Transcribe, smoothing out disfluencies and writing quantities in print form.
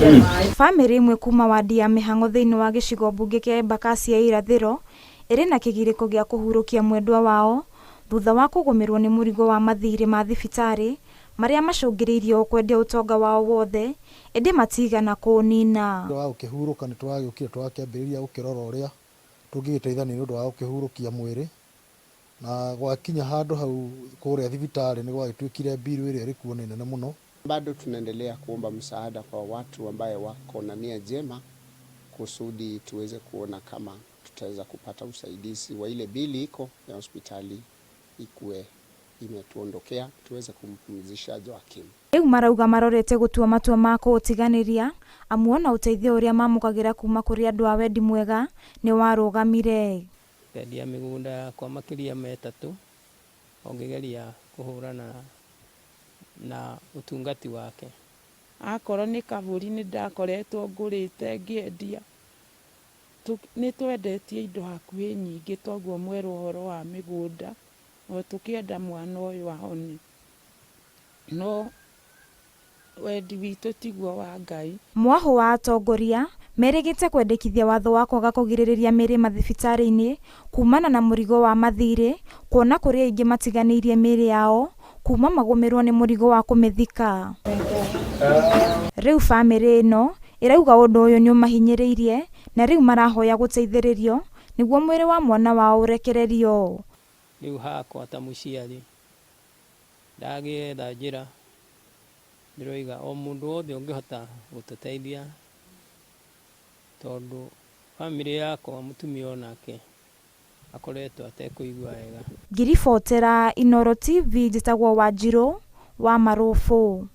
Bamĩrĩ ĩmwe kuma wadi ya Mĩhang'o thĩinĩ wa gĩcigo mbunge kĩa Embakasi ya irathĩro ĩrĩ na kĩgirĩko gĩa kũhurũkia mwendwa wao thutha wa kũgũmĩrwo nĩ mũrigo wa mathirĩ ma thibitarĩ marĩa macũngĩrĩirie o kwendia ũtonga wao wothe ĩndĩ matigana kũũnina. Wa gũkĩhurũka nĩ twagĩũkire twakĩambĩrĩria gũkĩrora ũrĩa tũngĩgĩteithania nĩ ũndũ wa gũkĩhurũkia mwĩrĩ na gwakinya handũ hau kũrĩa thibitarĩ nĩ gwagĩtuĩkire mbiru ĩrĩa ĩrĩ kuo nĩ nene mũno. Bado tunaendelea kuomba msaada kwa watu ambaye wako na nia njema kusudi tuweze kuona kama tutaweza kupata usaidizi wa ile bili iko ya hospitali ikuwe imetuondokea tuweze kumpumzisha Joakim. Rĩu marauga marorete gũtua matua ma kũũtiganĩria amu ona ũteithio ũrĩa mamũkagĩra kuma kũrĩ andũ a wendi mwega nĩ warũgamire. Ngendia mĩgũnda yakwa makĩria ma ĩtatũ o ngĩgeria kũhũrana na ũtungati wake. Akorwo nĩ kabũri nĩ ndakoretwo ngũrĩte ngĩendia. Nĩ twendetie indo hakuhĩ nyingĩ toguo mwerwo ũhoro wa mĩgũnda o tũkĩenda mwana ũyũ ahone. No wendi witũ tiguo wa Ngai. Mwahũ wa atongoria merĩgĩte kwendekithia watho wa kwaga kũgirĩrĩria mĩĩrĩ mathibitarĩ-inĩ kumana na mũrigo wa mathirĩ kuona kũrĩ aingĩ matiganĩirie mĩĩrĩ yao kuma magũmĩrwo nĩ mũrigo wa kũmĩthika. Rĩu bamĩrĩ ĩno ĩrauga ũndũ ũyũ nĩ ũmahinyĩrĩirie na rĩu marahoya gũteithĩrĩrio nĩguo mwĩrĩ wa mwana wao ũrekererio. Rĩu hakwa ta mũciari ndagĩetha njĩra ndĩroiga o mũndũ wothe ũngĩhota gũtũteithia tondũ bamĩrĩ yakwa mũtumia onake akoretwo atekũigua wega. Ngĩribotera Inooro TV njĩtagwo Wanjirũ wa Marũbũ.